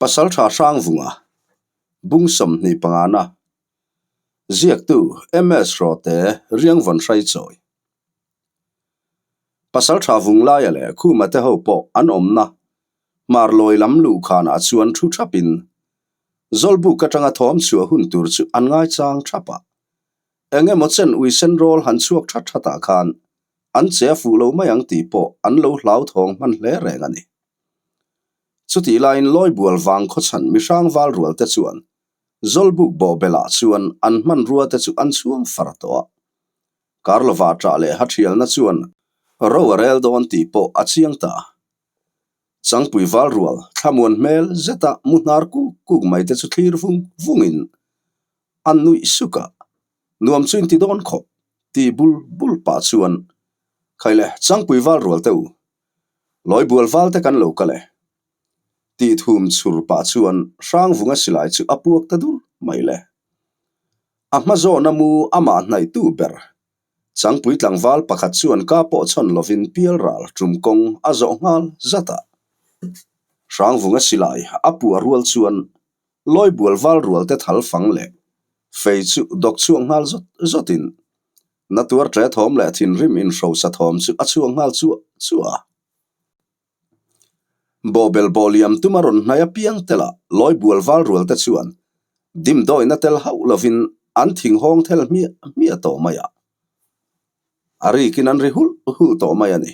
Pasaltha Hrangvunga, Bung 25 na, Ziaktu MS Rawte Riangvawn Hraichawi. Pasaltha Vunglaia leh Khuma te ho pawh an awmna Hmarlawi lam luhkhanah chuan thu thapin Zawlbuk atanga thawm chhuah hun tur chu an ngaichang thap a. Eng emaw chen uisen rawl han chhuak that thatah khan an che a fuh lo mai ang tih pawh an lo hlauthawng hman hle reng a ni. Chutih laiin Lawibual vang khawchhan mihrang val rual te chuan Zawlbuk bawhbelah chuan an hmanrua te chu an chhuang far tawh a. Karlova ṭah leh hathialna chuan ro a rel dawn tih pawh a chiang ta. Changpui val rual thlamuan hmel zeta mu hnar kuk kuk mai te chu thlir vung vungin an nuih suk a, nuam chu inti dawn khawp ti bul bul pah chuan Khaile Changpui val rual te u, Lawibual val te kan lo kal e tih thum chhur pah chuan Hrangvunga silai chu a puak ta dur mai le. A hma zawna mu amah hnaihtu ber Changpui tlangval pakhat chuan ka pawh chhawn lovin pialral tum kawng a zawh nghal zat a. Hrangvunga silai a puah rual chuan Lawibual val rual te thal fang leh fei chu dawk chhuak nghal zawt zawtin na tuar ṭe thawm leh thinrim inhrosa thawm chu a chhuak nghal chuah chuah a. Bawhbel bawh liam tuma rawn hnai apiang tela Lawibual val rual te chuan dimdawina tel hauh lovin an thinghawng thel hmiah hmiah tawh mai a. A rikin an ri hulh hulh tawh mai a ni.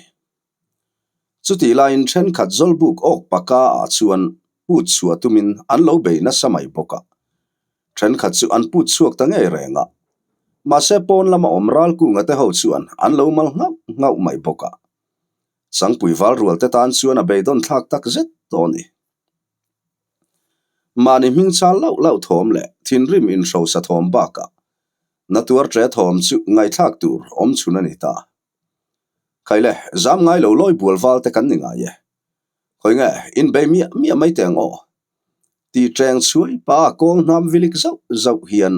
Chutih laiin thenkhat Zawlbuk awk paka ah chuan put chhuah tumin an lo bei nasa mai bawk a. Thenkhat chu an put chhuak ta ngei reng a. Mahse pawn lama awm Ralkunga te ho chuan an lo mal nghauh nghauh mai bawk a. Changpui val rual te tan chuan a beidawn thlak tak zet tawh a ni. Mahni hming chal lauh lauh thawm leh thinrim inhrosa thawm bakah na tuar ṭe thawm chu ngaihthlak tur awm chhun a ni ta. Khaile, zam ngai lo lawi bual val te kan ni ngai e. Khawi nge, inbei miah miah mai teh ang aw. Ti ṭeng chhuai pa kawng hnam vilik zauh zauh hian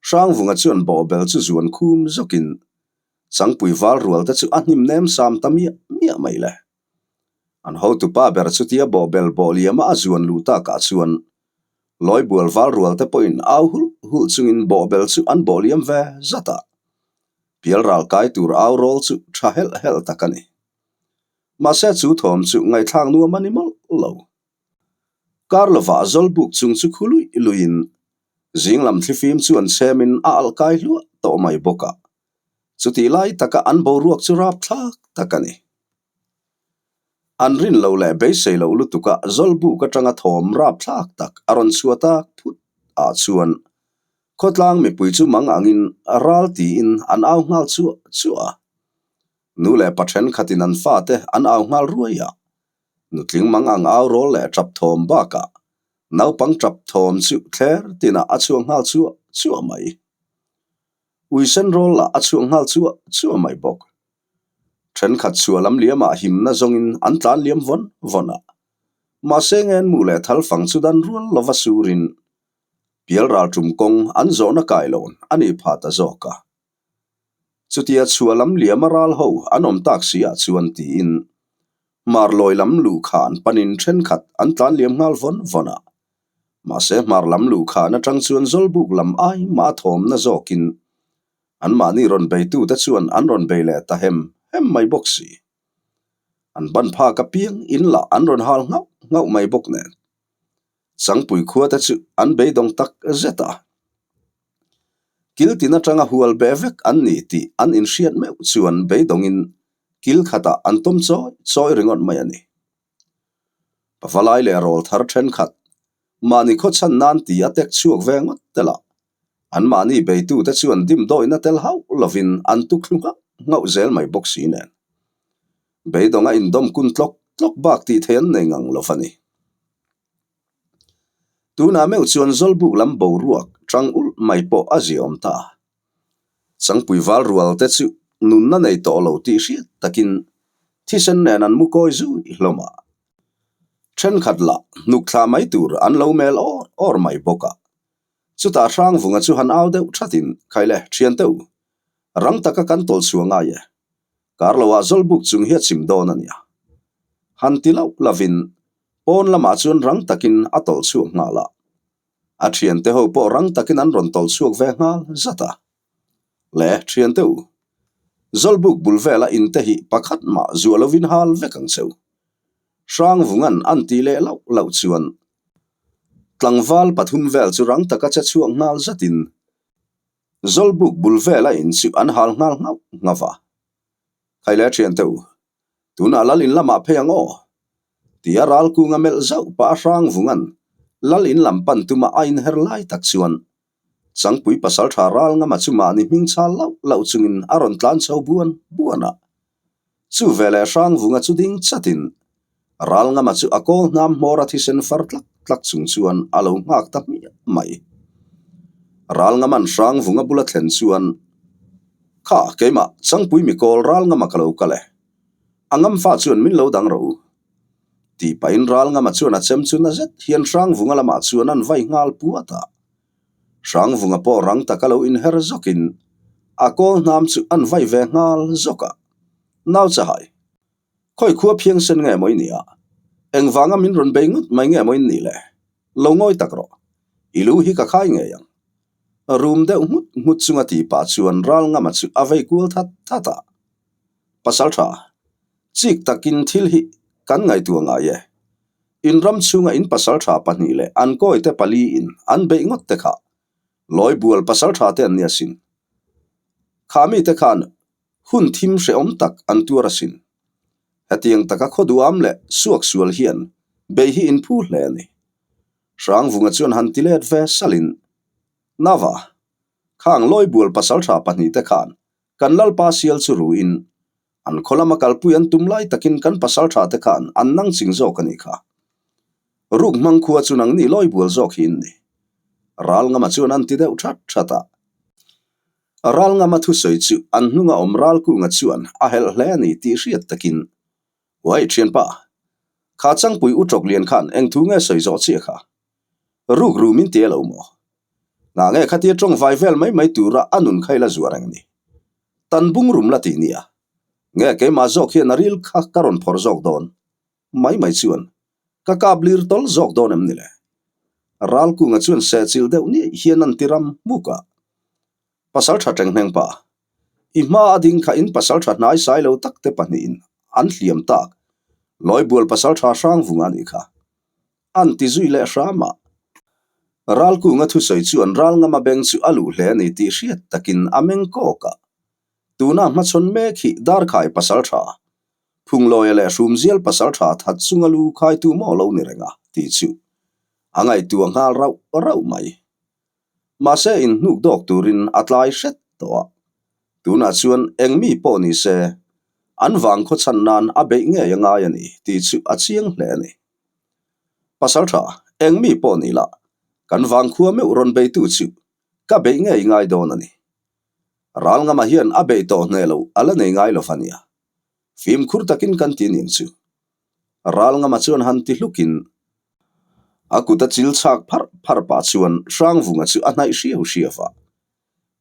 Hrangvunga chuan bawhbel chu zuan khum zawkin Changpui val rual te chu a hnim nem sam ta miah miah mai le. An hotupa ber chutia bawhbel bawh liama a zuan luh takah chuan Lawibual val rual te pawhin au hulh hulh chungin bawhbel chu an bawh liam ve zat a. Pial ral kai tur au rawl chu tha helh helh tak a ni. Mahse chu thawm chu ngaihthlak nuam a ni mawlh lo. Kar lovah Zawlbuk chung chu khu luih luihin zing lam thlifim chu an chhemin a alh kai hluah tawh mai bawk a. Chutih lai taka an boruak chu rapthlak tak a ni. An rin lo leh beisei loh lutuka Zawlbuk atanga thawm rapthlak tak a rawn chhuah tak phut ah chuan khawtlang mipui chu mang angin ral tiin an au nghal chuah chuah a. Nu leh pa thenkhatin an fate an au nghal ruai a. Nutling mang ang au rawl leh tap thawm bakah naupang tap thawm chu thler tinah a chhuak nghal chuah chuah mai. Uisen rawl lah a chhuak nghal chuah chuah mai bawk. Thenkhat chhuah lam liamah himna zawngin an tlan liam vawn vawn a. Mahse ngen mu leh thal fang chu dan rual lova surin pial ral tum kawng an zawhna kai lo'n a nih phah ta zawk a. Chutia chhuah lam liama ral ho an awm tak si ah chuan tiin hmar lawi lam luhkhan panin thenkhat an tlan liam nghal vawn vawn a. Mahse hmar lam luhkhan atang chuan Zawlbuk lam ai mah a thawmna zawkin anmahni rawn beitute chuan an rawn bei leh ta hem hem mai bawk si. An ban phak apiang in lah an rawn hal nghauh nghauh mai bawk nen. Changpui khua te chu an beidawng tak zet a. Kil tin atanga hual beh vek an ni tih an inhriat meuh chuan beidawngin kil khatah an tawm chawi chawi ringawt mai a ni. Pavalai leh rawl thar thenkhat mahni khawchhan nan ti a tek chhuak ve ngawt tel a, anmahni beitute chuan dimdawina tel hauh lovin an tukhlu nghauh nghauh zel mai bawk si nen. Beidawnga indawm kun tlawk tlawk bak tih theih an nei ngang lo va ni. Tunah meuh chuan Zawlbuk lam boruak tang ulh mai pawh a ziaawm ta. Changpui val rual te chu nunna nei tawh lo tih hriat takin thisen nen an mu kawi zui hlawm a. Thenkhat lah hnuk thla mai tur an lo mel awr awr mai bawk a. Chutah Hrangvunga chu han au deuh thatin, Khaile, thiante u, rang taka kan tawlh chhuah ngai e. Kar loah Zawlbuk chung hi a chim dawn a nia. Han ti loh lovin. Pawn lamah chuan rang takin a tawlh chhuak nghal a. A thiante ho pawh rang takin an rawn tawlh chhuak ve nghal zat a. Le, thiante u, Zawlbuk bul vela inte hi pakhat mah zuah lovin hal vek ang cheu. Hrangvunga'n an tih leh lauh lauh chuan tlangval pathum vel chu rang taka che chhuak nghal zatin Zawlbuk bul vela in chu an hal nghal nghauh nghauh va. Khai le thiante u, tunah lal in lamah phei ang aw? Tia ral kunga melh zauh pah a Hrangvunga'n lal in lam pan tuma a inher lai tak chuan Changpui pasaltha ral ngama chu mahni hming chal lauh lauh chungin a rawn tlan chho buan buan a. Chu veleh Hrangvunga chu ding chatin ral ngama chu a kawl hnam hmawr a thisen far tlak tlak chung chuan a lo nghak ta hmiah mai. Ral ngama'n Hrangvunga bula thlen chuan, Kha, keimah, Changpui mi kawl ral ngama ka lo kal e. A ngamfa chuan min lo dang rawh u. Tih pahin ral ngama chuan a chem chu na zet hian Hrangvunga lamah chuan an vai nghal puat a. Hrangvunga pawh rang taka lo inher zawkin a kawl hnam chu an vai ve nghal zawk a. Nau chahai, khawi khua phiang sen nge maw i nih a? Engvanga min rawn bei ngawt mai nge maw in nih le? Lo ngawi tak rawh, i lu hi ka khai ngei ang. Rum deuh nghut nghut chunga tih pah chuan ral ngama chu a vei kual that that a. Pasal tha, chik takin thil hi kan ngaihtuah ngai e. In ram chhunga in pasaltha pahnih leh an kawite pali in an beih ngawt te kha Lawibual pasaltha te an ni asin. Kha mite khan hun thim hrehawm tak an tuar asin. Hetiang taka khaw duham leh suak sual hian bei hi in phu hle a ni. Hrangvunga chuan han ti let ve salin, Nava, khang Lawibual pasaltha pahnih te khan kan Lalpa sial chu ruin An khaw lama kalpui an tum lai takin kan pasal tha te khan an nang ching zawk a nih kha. Ruk hmang khua chu nangni lawi bual zawk hi in ni. Ral ngama chuan an ti deuh that that a. Ral ngama thusawi chu an hnunga awm ral kunga chuan a helh hle a ni tih hriat takin, Uai thianpa, kha changpui u tawk lian khan eng thu nge sawi zawh chiah kha? Ruk ru min ti a lo maw? Ngah nge khatia tawng vai vel mai mai tura a nun kha ila zuar ang ni? Tan bung rum la tih nia. Nge keimah zawk hian a ril kha ka rawn phawrh zawk dawn? Mai mai chuan ka kap lir tawl zawk dawn em ni le? Ralkunga chuan sehchilh deuh ni hian an ti ram hmuk a. Pasal tha tenghneng pa, i hma a ding kha in pasal tha hnai sai lo tak te pahnihin an hliam tak Lawibual pasal tha Hrangvunga a nih kha. An ti zui leh hram a. Ralkunga thusawi chuan Ralngama beng chu a luh hle a ni tih hriat takin a meng kawk a. Tuna hmachhawn mek hi Darkhai pasal tha, Phunglawia leh Hrumzial pasal tha that chunga lu khaitu maw lo ni reng a tih chu a ngaihtuah nghal rauh rauh mai. Mahse inhnuk dawk turin a tlai hret tawh a. Tunah chuan eng mi pawh ni se an vang khawchhan nan a beih ngei a ngai a ni tih chu a chiang hle a ni. Pasal tha, eng mi pawh ni lah, kan vangkhua meuh rawn beitu chu ka beih ngei ngai dawn a ni. Ralngama hian a beih tawh hneh loh a la nei ngai lo va nia. Fimkhur takin kan ti ning chu. Ralngama chuan han ti hlukin a kut a chil chhak pharh pharh pah chuan Hrangvunga chu a hnaih hriau hriau a.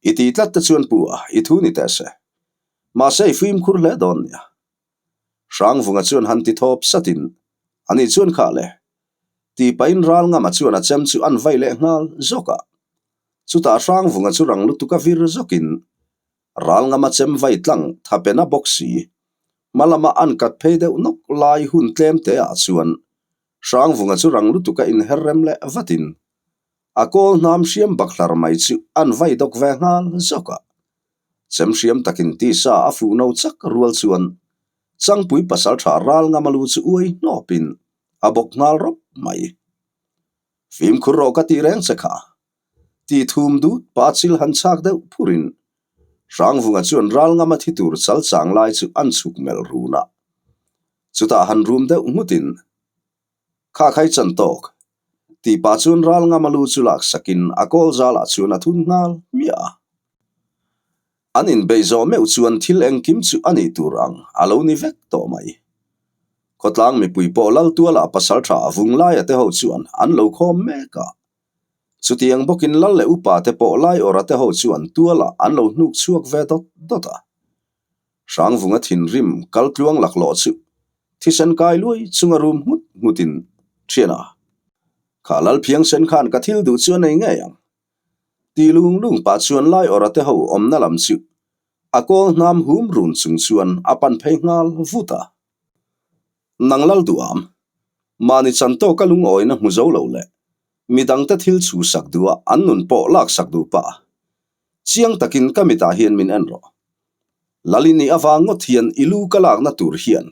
I ti tlat te chuan pu a, i thu ni teh se. Mahse i fimkhur hle dawn nia. Hrangvunga chuan han ti thawp satin, Ani chuan kha le. Tih pahin Ralngama chuan a chem chu an vai leh nghal zawk a. Chutah Hrangvunga chu rang lutuk a vir zawkin, Ralngama chem vai tlang thapena bawk si, hma lama an kat phei deuh nawk lai hun tlem te ah chuan Hrangvunga chu rang lutuk a inher rem leh vatin, a kawl hnam hriam bakhlar mai chu an vai dawk ve nghal zawk a. Chem hriam takin tisa a fuh no chak rual chuan Changpui pasaltha ral ngam a lu chu uai hnawpin a bawk nghal rawp mai. Fimkhur rawh ka tih reng che kha. Tih thum dut pa chil han chhak deuh phurin Hrangvunga chuan ral ngam a thi tur chal chang lai chu an chhuk melh run a. Chutah han rum deuh nghutin Kha khai chan tawk. Tih pah chuan ral ngam a lu chu lak sakin a kawl zalah chuan a thun nghal hmiah a. An inbeih zawh meuh chuan thil engkim chu a nih tur ang a lo ni vek tawh mai. Khawtlang mipui pawh Laltuala pasal tha vung laia te ho chuan an lo khawm mek a. Chutiang bawkin Lal leh upa te pawh Laiawrha te ho chuan tualah an lo hnuk chhuak ve dawt dawt a. Hrangvunga thinrim kal tluang laklawh chu thisen kai luai chunga rum nghut nghutin. Thiana, kha Lalphiangsen khan ka thil duh chu a nei ngei ang. Ti lung lung pah chuan Laiawrha te ho awmna lam chu a kawl hnam hum run chung chuan a pan phei nghal vut a. Nang lal duham, mahni chan tawka lungawina hmu zo lo leh midangte thil chhuhsak duha an nun pawh laksak duh pah a, chiang takin ka mitah hian min en rawh. Lalini avang ngawt hian i lu ka lakna tur hian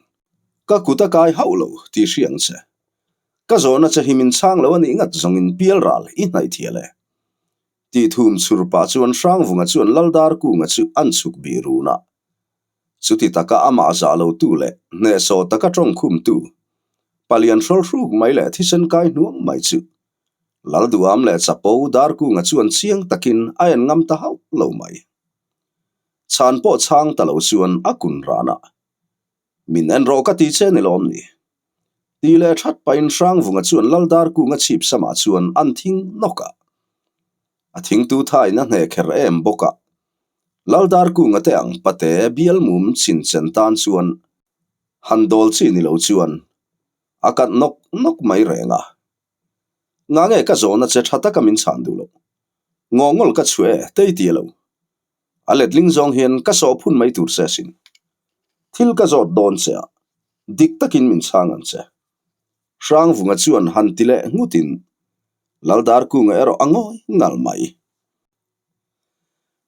ka kut a kai hauh lo tih hria ang che. Ka zawhna che hi min chhang lo a nih ngat zawngin pial ral i hnaih thial e. Tih thum chhur pah chuan Hrangvunga chuan Laldar kunga chu an chhuk bih run a. Chuti taka amah zah lo tu leh hnehsawh taka tawng khum tu palian hrawl hruk mai leh thisen kai hnuang mai chu Lalduham leh Chapo Darkunga chuan chiang takin a en ngam ta hauh lo mai. Chhan pawh chhang ta lo chuan a kun ran a, Min en rawh ka ti che ni lawm ni? Ti leh that pahin Hrangvunga chuan Laldarkunga chhip samah chuan an thing nawk a. A thingtu thain a hne kher em bawk a. Laldarkunga te ang pate bial mum chin chen tan chuan han dawl chi ni lo chuan a kat nawk nawk mai reng a. Nga nge ka zawhna che tha taka min chhan duh loh? Ngawngawl ka chhuah e, tei ti lo. A letling zawng hian ka sawh phun mai tur che asin. Thil ka zawt dawn che a, dik takin min chhang ang che. Hrangvunga chuan han ti leh nghutin Laldarkunga erawh a ngawi ngal mai.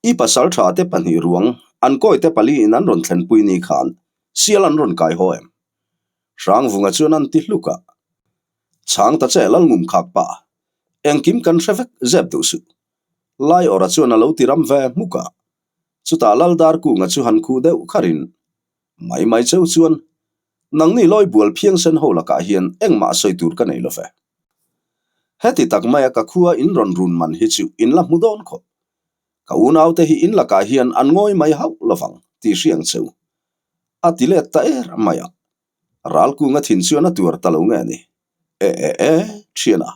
I pasal tha te pahnih ruang an kawite paliin an rawn thlenpui ni khan sial an rawn kai haw em? Hrangvunga chuan an ti hluk a. Chhang ta che Lalngum khak pa, engkim kan hre vek zep duh suh. Laiawrha chuan a lo ti ram ve hmuk a, chutah Laldarkunga chu han khuh deuh kharin, Mai mai cheu chuan, nangni lawi bual phiangsen ho lakah hian engmah sawi tur ka nei lo ve. Heti tak maia ka khua in rawn run man hi chu in la hmu dawn khawp. Ka unaute hi in lakah hian an ngawi mai hauh lovang tih hriang cheu. A ti let ta er mai a. Ralkunga thin chuan a tuar ta lo nge ni? E e e, thiana.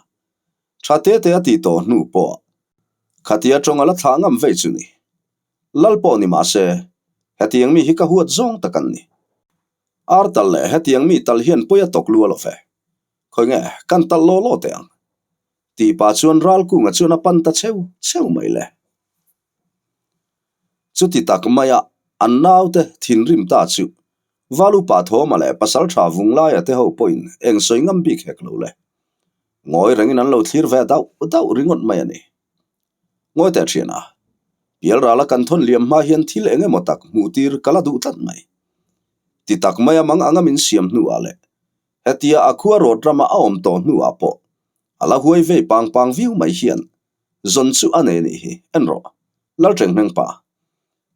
Tha te te a tih tawh hnu pawh khatia tawng a la thlah ngam vei chu ni. Lal pawh ni mah se, hetiang mi hi ka huat zawng tak an ni. Ar tal leh hetiang mi tal hian pawi a tawk lua lo ve. Khawi nge, kan talh law law teh ang. Tih pah chuan Ralkunga chuan a pan ta cheu cheu mai le. Chuti tak maia an naute thinrim ta chu Valupa Thawma leh Pasaltha Vunglaia te ho pawhin eng sawi ngam bik hek lo le. Ngawi rengin an lo thlir ve dauh dauh ringawt mai a ni. Ngawi teh thian a, Pialrala kan thawn liam hma hian thil eng emaw tak hmuh tir ka la duh tlat mai. Ti tak maia mang anga min siam hnuah leh hetia a khua rawt rama a awm tawh hnuah pawh a la huai vei pang pang viau mai hian Zawn chu a nei anih hi, en rawh. Lalṭenghneng pa.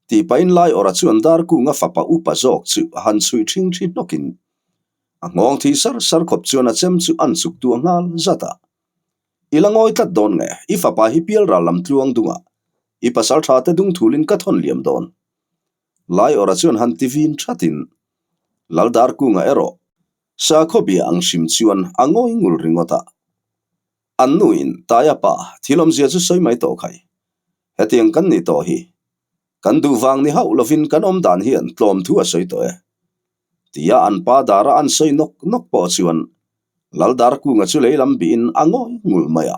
Tih pahin Laiawrha chuan Darkunga fapa upa zawk chu a han chhui ṭhing ṭhi hnawkin a nghawng thi sar sar khawp chuan a chem chu an chuk tuah nghal zat a. I la ngawi tlat dawn nge, i fapa hi pialral lam tluang dungah i pasal ṭha te dung thulin ka thawn liam dawn. Laiawrha chuan han ti vin ṭhatin Lal Darkunga erawh sakhaw bia ang hrim chuan a ngawi ngul ringawt a. An nuin, Taia pa, thil awmzia chu sawi mai tawh khai. Hetiang kan nih tawh hi. Kan duh vang ni hauh lovin kan awm dan hian tlawm thu a sawi tawh e. Tia an pa dara an sawi nawk nawk pawh chuan Laldarkunga chu lei lam bihin a ngawi ngul mai a.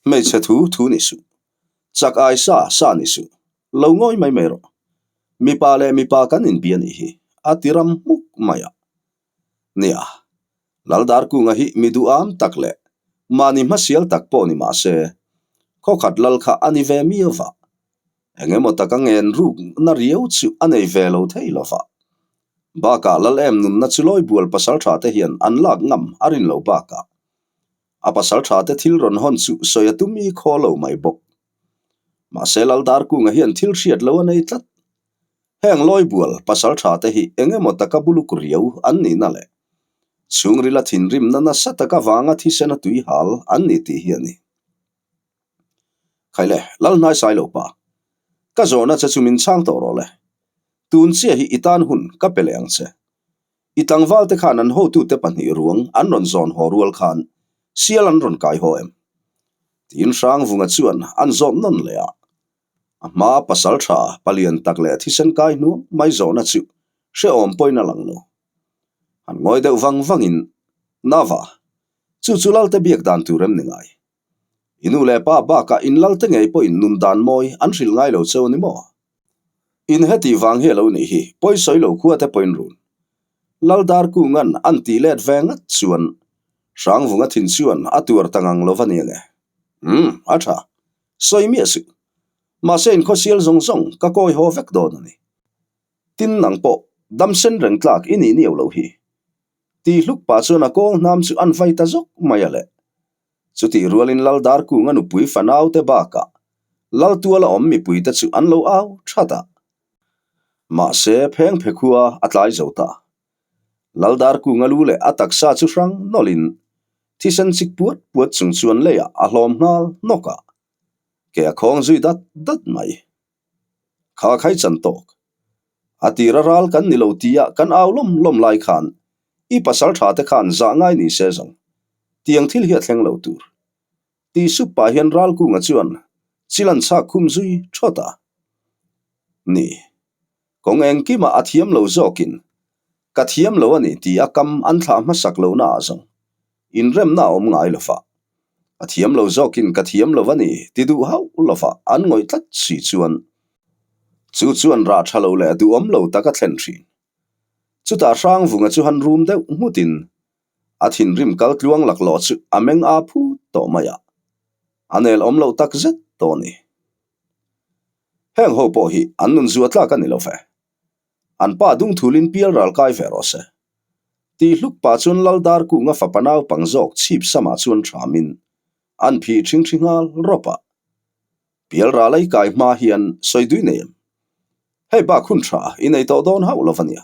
Hmeichhe thu thu ni suh. Chak ai sa sa ni suh. Lo ngawi mai mai rawh. Mipa leh mipa kan inbia nih hi a ti ram hmuk mai a. Nia, Laldarkunga hi mi duham tak leh mahni hmasial tak pawh ni mah se, khawkhat lal kha a ni ve miau va. Eng emaw taka ngen rukna riau chu a nei ve lo thei lo va. Bakah lal em nunna chu lawibual pasal tha te hian an lak ngam a rin lo bakah a pasal tha te thil rawn hawn chu sawi a tum i khaw lo mai bawk. Mahse Laldarkunga hian thil hriat lo a nei tlat. Heng lawibual pasal tha te hi eng emaw taka buluk riau an nihna leh chhungrila thinrimna nasa taka vanga thisena tui hal an ni tih hi a ni. Khaile, Lalhnai Sailopa, ka zawhna che chu min chhang tawh rawh le. Tun chiah hi i tan hun ka pe leh ang che. I tlangval te khan an hotute pahnih ruang an rawn zawn haw rual khan sial an rawn kai haw em? Tiin Hrangvunga chuan an zawt nawn leh a. A hma pasal tha palian tak leh thisen kai hnuang mai zawhna chu hrehawm pawhin a lang lo. Han ngawi deuh vang vangin, Nava! Chu chu Lalte biak dan tur em ni ngai? I nu leh pa bakah in Lalte ngei pawhin nun dan mawi an hrilh ngai lo cheu a ni maw? In hetih vang hi a lo nih hi, pawi sawi lo khua te pawhin run. Lal Darkunga'n an tih let ve ngat chuan Hrangvunga thin chuan a tuar ta ngang lo va ni ange. Umm, a tha. Sawi miah suh. Mahse in khawsial zawng zawng ka kawi haw vek dawn a ni. Tin nang pawh dam sen reng tlak i nih niau lo hi. Tih hluk pah chuan a kawng hnam chu an vai ta zawk mai a le. Chutih rualin Lal Darkunga nupui fanaute bakah Lal tuala awm mipuite chu an lo au that a. Mahse pheng phe khua a tlai zo ta. Lal Darkunga lu leh a taksa chu hrang nawlhin thisen chik puat puat chung chuan leiah a hlawm nghal hnawk a, ke a khawng zui dat dat mai. Kha khai chan tawk. A tira ral kan ni lo tia kan au lawm lawm lai khan i pasal tha te khan zah ngai ni se zawng. Tiang thil hi a thleng lo tur. Ti sup pah hian Ralkunga chuan chil an chhak khum zui thawt a. Ni. Kawng engkimah a thiam lo zawkin ka thiam lo a ni ti a kam an thlah hmasak lohna ah zawng inremna a awm ngai lo va. A thiam lo zawkin ka thiam lo a ni ti duh hauh lo va an ngawih tlat si chuan chu chuan rah tha lo leh duhawm lo tak a thlen thin. Chutah Hrangvunga chu han rum deuh nghutin a thinrim kal tluang laklawh chu a meng a phut tawh mai a, a nel awm loh tak zet tawh a ni. Heng ho pawh hi an nun zuah tlak a ni lo ve. An pa dungthulin pial ral kai ve rawh se. Tih hluk pah chuan Lal Darkunga fapa naupang zawk chhip samah chuan thamin an phih ṭhingṭhi nghal rawp a. Pial ral ai kai hma hian sawi dui nei em? Hei bak hun ṭha i nei tawh dawn hauh lo va nia.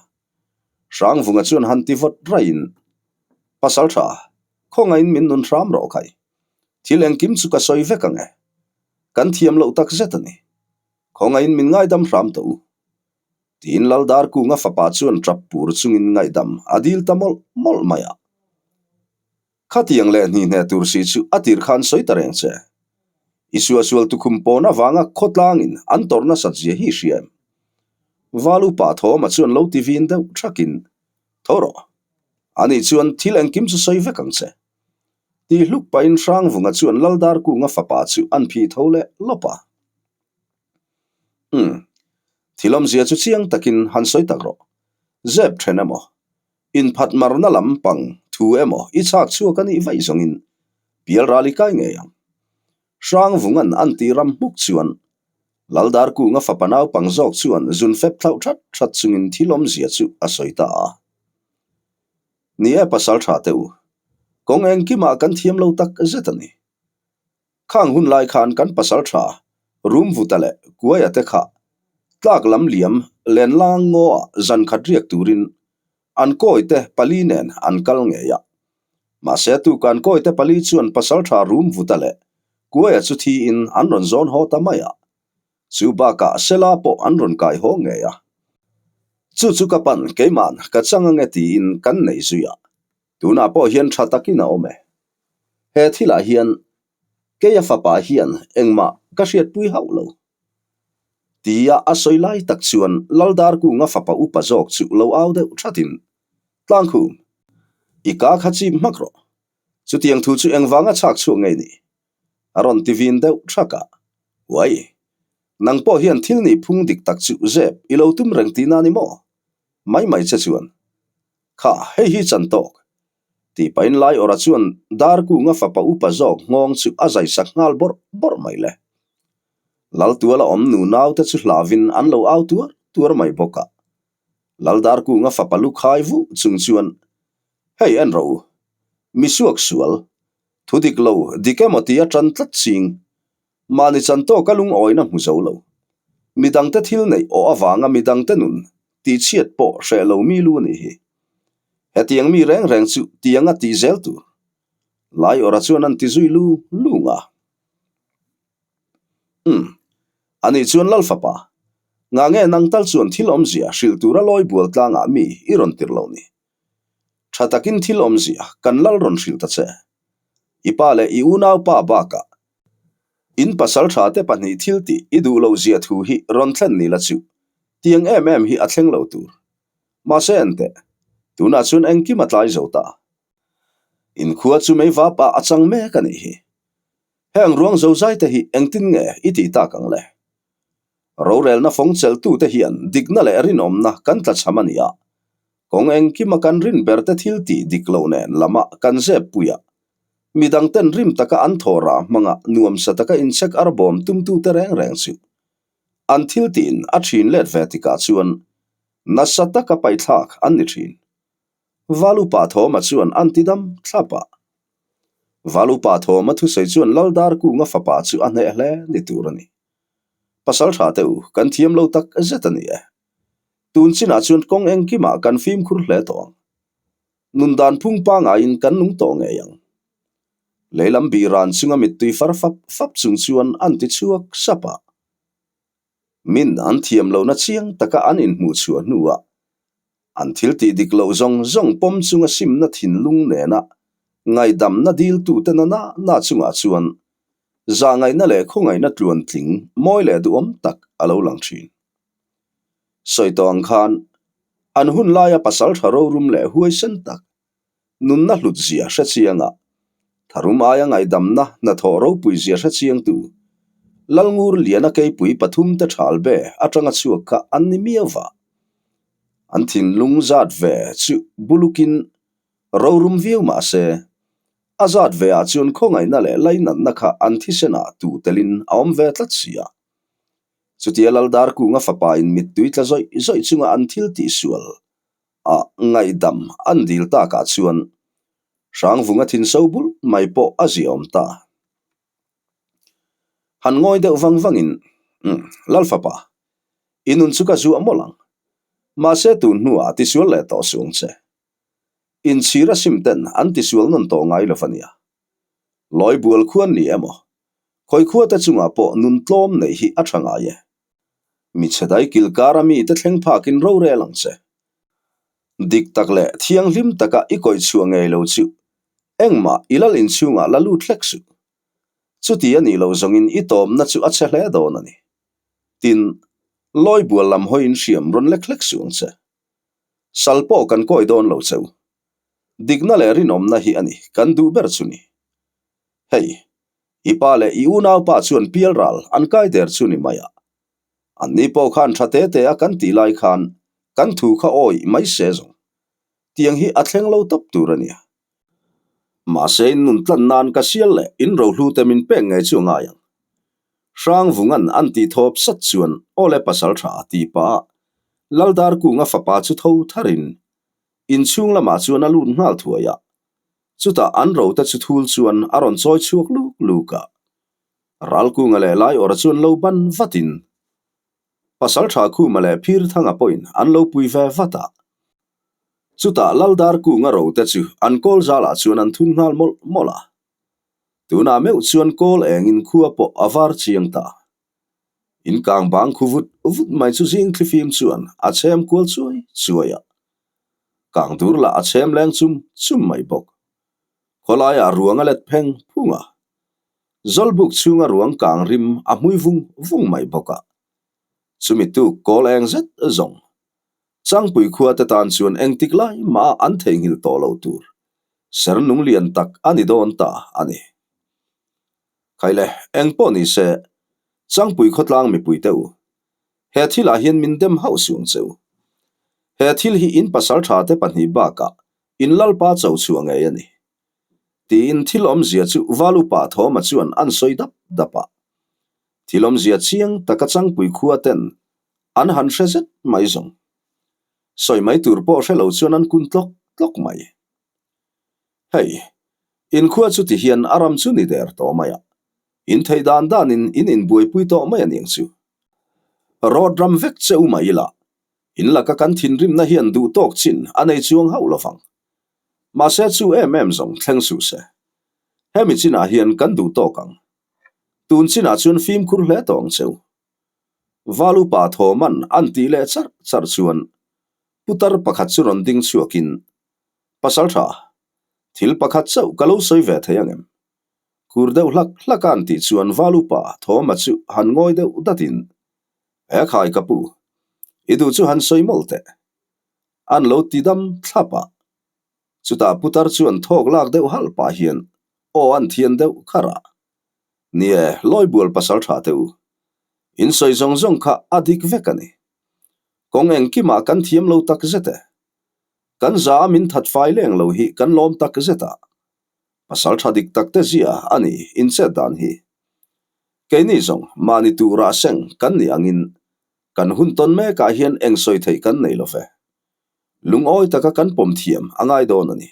Hrangvunga chuan han ti vawt raiin, Pasal ṭha, khawngaihin min nun hram rawh khai. Thil engkim chu ka sawi vek ang e. Kan thiam loh tak zet a ni. Khawngaihin min ngaidam hram tawh u. Tiin Lal Darkunga fapa chuan ṭap pur chungin ngaihdam a dil ta mawlh mawlh mai a. Khatiang leh hnihneh tur si chu a tir khan sawi ta reng che. I suahsual tukhum pawn avanga khawtlangin an tawrh nasat zia hi hria em? Val upa Thawma chuan lo ti vin deuh thakin, Tho rawh. Ani chuan thil engkim chu sawi vek ang che. Ti hluk pahin Hrangvunga chuan Lal Darkunga fapa chu an phih tho leh lawp a. Umm. Thil awmzia chu chiang takin han sawi tak rawh. Zep then emaw? Inphat marna lam pang thu emaw i chhak chhuak a nih vaih zawngin pial ral i kai ngei ang. Hrangvunga'n an tih ram hmuk chuan Lal Darkunga fapa naupang zawk chuan zun fep thlauh that that chungin thil awmzia chu a sawi ta a. Ni e pasal tha teh u, kawng engkimah kan thiam lo tak zet a ni. Khang hun lai khan kan pasal tha Rumvuta leh Kuaia te kha tlak lam liam Lenlang ngaw-ah zan khat riak turin an kawite pali nen an kal ngei a. Mahse tukan kawite pali chuan pasal tha Rumvuta leh Kuaia chu thiin an rawn zawn haw ta mai a. Chu bakah Sela pawh an rawn kai haw ngei a. Chu chu ka pan keima'n ka chang ange tiin kan nei zui a. Tunah pawh hian tha takin a awm e. He thilah hian keia fapa hian engmah ka hriatpui hauh lo. Tia a sawi lai tak chuan Lal Darkunga fapa upa zawk chu lo au deuh thatin, Tlangkhum, i ka kha chip hmak rawh. Chutiang thu chu engvanga chhak chhuak ngei ni? A rawn ti vin deuh thak a. Uai, nang pawh hian thil nih phung dik tak chu zep i lo tum reng tihna ni maw? Mai mai che chuan Kha, hei hi chan tawk. Tih pahin Laiawrha chuan Darkunga fapa upa zawk nghawng chu a zai sak nghal bawrh bawrh mai le. Laltuala awm nu naute chu hlavin an lo au tuar tuar mai bawk a. Lal Darkunga fapa lu khai vuh chung chuan, Hei en rawh u, mi suak sual, thu dik lo, dik emaw tia tan tlat ching, Mahni chan tawka lungawina hmu zo lo. Midangte thil neih awh avanga midangte nun tihchhiat pawh hreh lo mi lu a nih hi. Hetiang mi reng reng chu tianga tih zel tur. Laiawrha chuan an ti zui lu lung a. Umm. Ani chuan Lal fapa, ngah nge nang tal chuan thil awmzia hrilh tura lawi bual tlangah mi i rawn tirh lo ni? Tha takin thil awmzia kan lal rawn hrilh ta che. I pa leh i unaupa bakah In pasal tha te pahnih thil tih i duh loh zia thu hi rawn thlen ni la chu tiang em em hi a thleng lo tur. Mahse enteh, tunah chuan engkim a tlai zo ta. In khua chu mei vap ah a chang mek a nih hi. Heng ruang zozai te hi engtin nge i tih tak ang le? Rorelna fawng chelhtute hian dikna leh rinawmna kan tlachham a ni a, kawng engkima kan rin berte thil tih dik lo nen lama kan zep pui a, midangten rim taka an thaw rah hmanga nuamsa taka inchek arbawm tumtute reng reng chu an thil tiin a thin let ve tikah chuan nasa taka paithlak an ni thin. Valupa Thawma chuan an ti dam thlap a. Valupa Thawma thusawi chuan Laldar Kunga fapa chu a hneh hle ni tur a ni. Pasal tha teh u, kan thiam lo tak zet a ni e. Tun chinah chuan kawng engkimah kan fimkhur hle tawh ang. Nun dan phung pangaiin kan nung tawh ngei ang. Leilam bih ran chunga mittui far fap fap chung chuan an ti chhuak sap a. Min an thiam lohna chiang taka an inhmuh chhuah hnuah an thil tih dik loh zawng zawng pawm chunga simna thinlung nena ngaihdamna diltute na na na chungah chuan zahngaihna leh khawngaihna tluantling mawi leh duhawm tak a lo lang thin. Sawi tawh ang khan an hun laia pasal tha rorum leh huaisen tak nunna hlut zia hre chianga tharum aia ngaihdamna hnathawh ropui zia hre chiangtu Lalngur Liana keipui pathumte thal be atanga chhuak kha an ni miau va. An thinlung zat ve chu bulukin rorum viau mah se, a zat ve ah chuan khawngaihna leh lainatna kha an thisenah tu telin a awm ve tlat si a. Chutia Laldarkunga fapa in mittui tla zawih zawih chunga an thil tihsual a ngaihdam an dil takah chuan Hrangvunga thinso bul mai pawh a ziaawm ta. Han ngawi deuh vang vangin, Umm, Lalfapa, i nun chu ka zuah mawlh ang. Mahse tun hnuah tisual leh tawh suang che. Inchhir a sim ten an tisual nawn tawh ngai lo va nia. Lawi bual khuan ni emaw, khawi khuate chungah pawh nun tlawm neih hi a tha ngai e. Mi chhedai kilkara mite thleng phakin rorel ang che. Dik tak leh thianghlim taka i kawih chhuah ngei lo chu engmah i lal inchhungah la lut hlek suh. Chuti a nih loh zawngin i tawmna chu a che hle dawn a ni. Tin, lawi bual lam hawiin hriam rawn lek hlek suh ang che. Sal pawh kan kawi dawn lo cheu. Dikna leh rinawmna hi a ni kan duh ber chu ni. Hei, I pa leh i unaupa chuan pialral an kai der chu ni mai a. Anni pawh khan tha te te a kan tih lai khan kan thu kha awih mai se zawng. Tiang hi a thleng lo tawp tur a nia. Mahse in nun tlan nan ka sial leh in rohlu te min pek ngei chu a ngai ang. Hrangvungan an tih thawp sat chuan awle pasal tha a ti pah a, Laldarkunga fapa chu tho tharin inchhung lamah chuan a lut nghal thuai a. Chutah an rote chu thul chuan a rawn chawi chhuak luk luk a. Ralkunga leh Laiawra chuan lo ban vatin Pasaltha Khuma leh Phirthanga pawhin an lo pui ve vat a. Chutah Laldarkunga rote chu an kawl zalah chuan an thun nghal mawlh mawlh a. Tunah meuh chuan kawl engin khua pawh a var chiang ta. In kang bang khu vut vut mai chu zing thlifim chuan a chhem kual chuai chuai a. Kang dur lah a chhem leng chum chum mai bawk. Khawlaiah ruang a let pheng phung a. Zawlbuk chhunga ruang kang rim a hmui vung vung mai bawk a. Chumi tuk kawl eng zet zawng. Changpui khua te tan chuan engtik lai mah an theihnghilh tawh lo tur ser nung lian tak a ni dawn ta a ni. Khaile, eng pawh ni se, Changpui khawtlang mipui te u, he thilah hian min dem hauh suang che u. He thil hi in pasal tha te pahnih bakah in lalpa cho chhuah ngei a ni. Tiin thil awmzia chu Valupa Thawma chuan an sawi dap dap a. Thil awmzia chiang taka Changpui khua ten an han hre zet mai zawng. Sawi mai tur pawh hre lo chuan an kun tlawk tlawk mai. Hei, inkhua chu ti hian a ram chu ni der tawh mai a, in theih dan danin in inbuaipui tawh mai a niang chu. Road ram vek che u mai ila, in laka kan thinrimna hian duh tawk chin a nei chuang hauh lovang. Mahse chu em em zawng thleng suh se. Hemi chinah hian kan duh tawk ang. Tun chinah chuan fimkhur hle tawh ang cheu. Valupa Thawman an tih leh charh charh chuan putar pakhat chu rawn ding chhuakin Pasal tha, thil pakhat chauh ka lo sawi ve thei angem? Kur deuh hlak hlak a an tih chuan Valupa Thawma chu han ngawi deuh datin, E khai ka pu, i duh chu han sawi mawlh teh. An lo ti dam thlap a. Chutah putar chuan thawk lak deuh halh pah hian aw an thian deuh kharh a. Ni e, Lawibual pasal tha teh u. In sawi zawng zawng kha a dik vek a ni. Kawng engkimah kan thiam lo tak zet e. Kan za a min that fai leng lo hi kan lawm tak zet a. Pasal tha dik tak te zia a ni in chet dan hi. Keini zawng mahni turah seng kan nih angin kan hun tawn mekah hian eng sawi theih kan nei lo ve. Lungawi taka kan pawm thiam a ngai dawn a ni.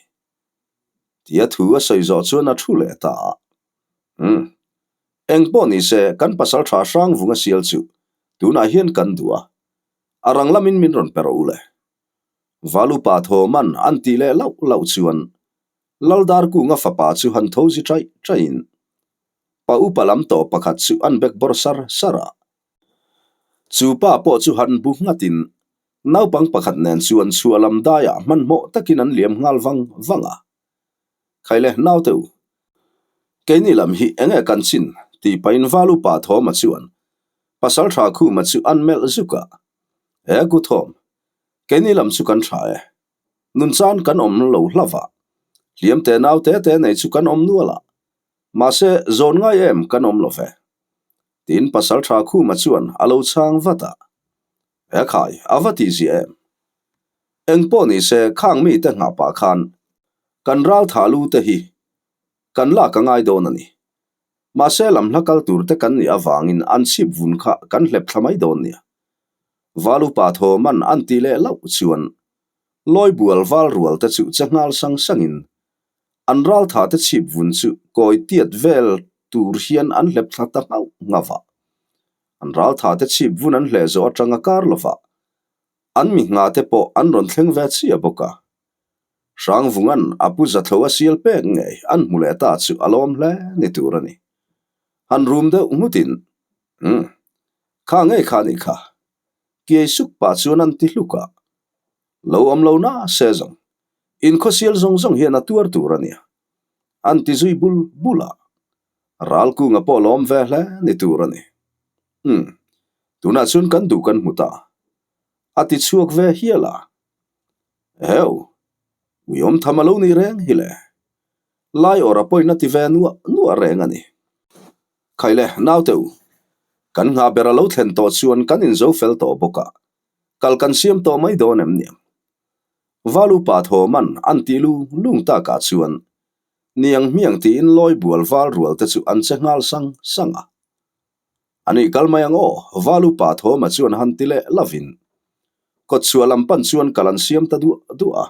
Tia thu a sawi zawh chuan a thu leh ta a. Umm. Eng pawh ni se kan pasal tha hrang vung a sial chu tunah hian kan duh a. A rang lamin min rawn pe rawh u le. Valupa Thawman an tih leh lauh lauh chuan Laldarkunga fapa chu han tho zi chaih chaihin pa upa lam tawh pakhat chu an bek bawr sar sar a. Chu pa pawh chu han bu nghatin naupang pakhat nen chuan chhuah lam daiah hmanhmawh takin an liam nghal vang vang a. Khaile naute u, keini lam hi enge kan chin tih pahin Valupa Thawma chuan Pasaltha Khuma chu an melh zuk a. He ku Thawm, keini lam chu kan tha e. Nun chan kan awm lo hlauh a, hliam te nau te te nei chu kan awm nual a, mahse zawn ngai em kan awm lo ve. Tiin Pasaltha Khuma chuan a lo chhang vat a. He khai, a va tih ziah em? Eng pawh ni se khang mite nghah pah khan kan ral thah lu te hi kan lak a ngai dawn a ni. Mahse lam hla kal tur te kan nih avangin an chhip vun kha kan hlep thla mai dawn nia. Val upa Thawman an tih leh loh chuan Lawibual val rual te chu che nghal sang sangin an ral tha te chhip vun chu kawi tiat vel tur hian an hlep thla ta nghauh nghauh a. An ral tha te chhip vun an hleh zawh atanga kar lova an mi nghah te pawh an rawn thleng ve chiah bawk a. Hrangvunga'n a pu Zathlo a sial pek ngei an hmu leh ta chu a lawm hle ni tur a ni. Han rum deuh nghutin, Umm, kha ngei kha nih kha. Kiai suk pah chuan an ti hluk a. Lo awm lo na se zawng. Inkhawsial zawng zawng hian a tuar tur a nia. An ti zui bul bul a. Ralkunga pawh lawm ve hle ni tur a ni. Umm, tunah chuan kan duh kan hmu ta. A ti chhuak ve hial a. Heu! Uiawm tham a lo ni reng hi le. Lai awr a pawhin a ti ve nuah nuah reng a ni. Khaile, naute u, kan nghah ber a lo thlen tawh chuan kan inzo fel tawh bawk a, kal kan siam tawh mai dawn em niang? Valupa Thawman an tih lung lung takah chuan niang hmiang tiin lawi bual val rual te chu an che nghal sang sang a. A nih kal mai ang aw, Valupa Thawma chuan han ti leh lovin kawtchhuah lam pan chuan kal an siam ta duah duah a.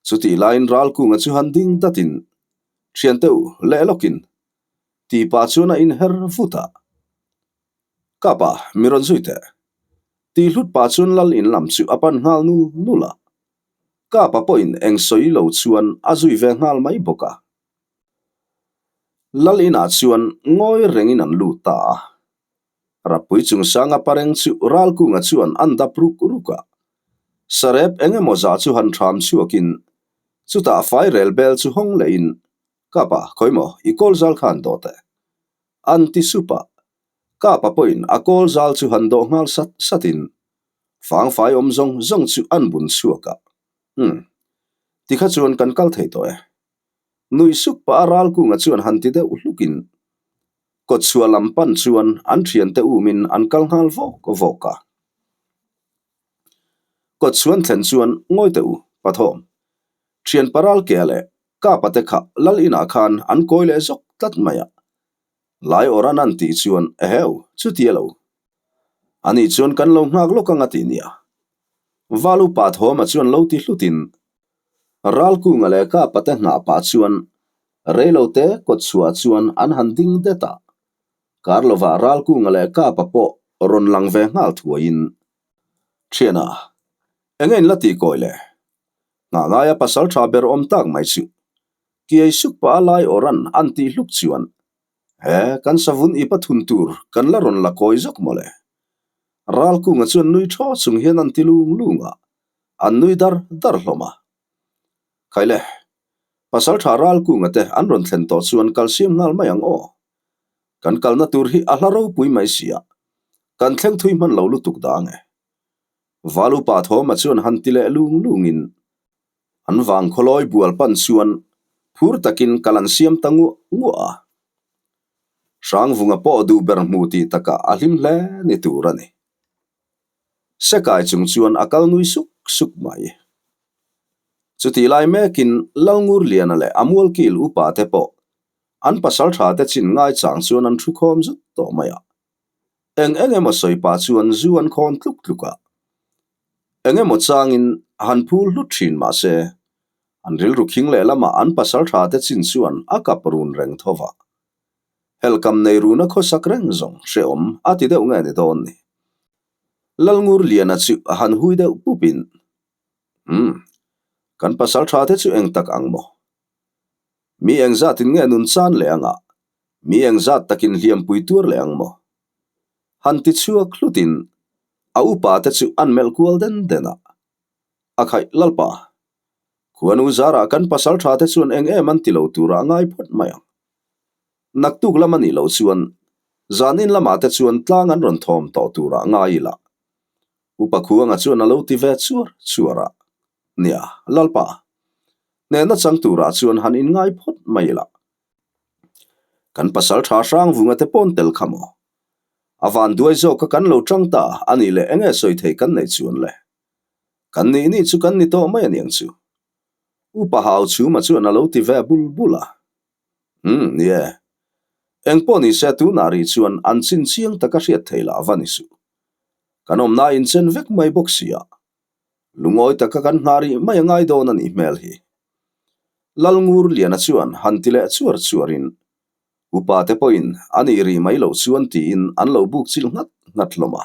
Chutih laiin Ralkunga chu han ding datin, Thiante u, leh lawkin, tih pah chuan a inher vut a. Kapa, mi rawn zui teh. Tih hlut pah chuan Lal in lam chu a pan nghal nul nul a. Kapa pawhin eng sawi lo chuan a zui ve nghal mai bawk a. Lal inah chuan ngawi rengin an lut ta a. Rappui chungsanga pareng chu Ralkunga chuan an dap ruk ruk a. Sarep eng emaw zah chu han ṭham chhuakin chutah fairel bel chu hawng lehin, Kapa, khawi maw, i kawl zal kha han dawh teh. An ti sup a. Kapa pawhin a kawl zal chu han dawh nghal sat satin fangfai awm zawng zawng chu an bun chhuak a. Umm, tikha chuan kan kal thei tawh e. Nuih suk pah a Ralkunga chuan han ti deuh hlukin kawtchhuah lam pan chuan an thiante umin an kal nghal vawk vawk a. Kawtchhuan thlen chuan ngawi teh u, Pathawm. Thian paral ke leh Kapa te kha Lal inah khan an kawi leh zawk tlat mai a. Lai awran an tih chuan eheu, chutia lo. Ani chuan kan lo nghak lawk ang a ti nia. Val upa Thawma chuan lo ti hlutin Ralkunga leh Kapa te nghah pah chuan reilote kawtchhuah chuan an han ding det a. Kar lovah Ralkunga leh Kapa pawh rawn lang ve nghal thuaiin, Thiana, eng a inla tih kawi le? Nghah ngaia pasal tha ber awm tak mai chu kiai suk pah a lai awran an tih hluk chuan, He, kan savun i pathun tur kan la rawn la kawi zawk mawle. Ralkunga chuan nui thaw chung hian an ti lung lung a, an nui dar dar hlawm a. Khaile, pasal tha Ralkunga te an rawn thlen tawh chuan kal siam nghal mai ang aw. Kan kalna tur hi a hla ropui mai si a, kan thleng thui hman lo lutuk dang e. Valupa Thawma chuan han ti leh lung lungin. An vang khawlawi bual pan chuan phur takin kal an siam ta nguah nguah a. Hrangvunga pawh duh ber hmu tih takah a hlim hle ni tur a ni. Sekai chung chuan a kal nui suk suk mai. Chutih lai mekin Lalngurliana leh a mualkil upa te pawh an pasal tha te chin ngaichang chuan an thu khawm zut tawh mai a. Eng eng emaw sawi pah chuan zu an khawn tluk tluk a. Eng emaw changin han phul hlut thin mah se, an rilru khing leh lamah an pasal tha te chin chuan a kap run reng tho va. Helkam nei runa khawsak reng zawng hrehawm a ti deuh nge ni dawn ni. Lalngurliana chu a han hui deuh pupin, Umm, kan pasal tha te chu eng tak ang maw? Mi engzatin nge nun chan leh anga, mi engzat takin hliampui tuar leh ang maw? Han ti chhuak hlutin a upa te chu an melh kual den den a. A khaih Lalpa, khuanu zarah kan pasal tha te chuan eng em an ti lo turah a ngai phawt mai ang. Naktuk lam a nih loh chuan zanin lamah te chuan tlang an rawn thawm tawh turah ngai ila. Upa Khuanga chuan a lo ti ve chuar chuar a, Nia, Lalpa, hnehna chang turah chuan han inngai phawt mai ila. Kan pasal tha hrang vunga te pawn tel kha maw? A van duai zawk a kan lo tang ta a nih leh enge sawi thei kan neih chuan le? Kan nih nih chu kan ni tawh mai aniang chu. Upa Hau Chhuma chuan a lo ti ve bul bul a. Umm, ni e. Engpawh ni se tunah rih chuan an chin chiang taka hriat thei lah va ni suh. Kan awmna inchen vek mai bawk si a. Lungawi taka kan nghah rih mai a ngai dawn a nih hmel hi. Lalngurliana chuan han ti leh chuar chuarin upa te pawhin a nih rih mai loh chuan tiin an lo buk chilh nghat nghat hlawm a.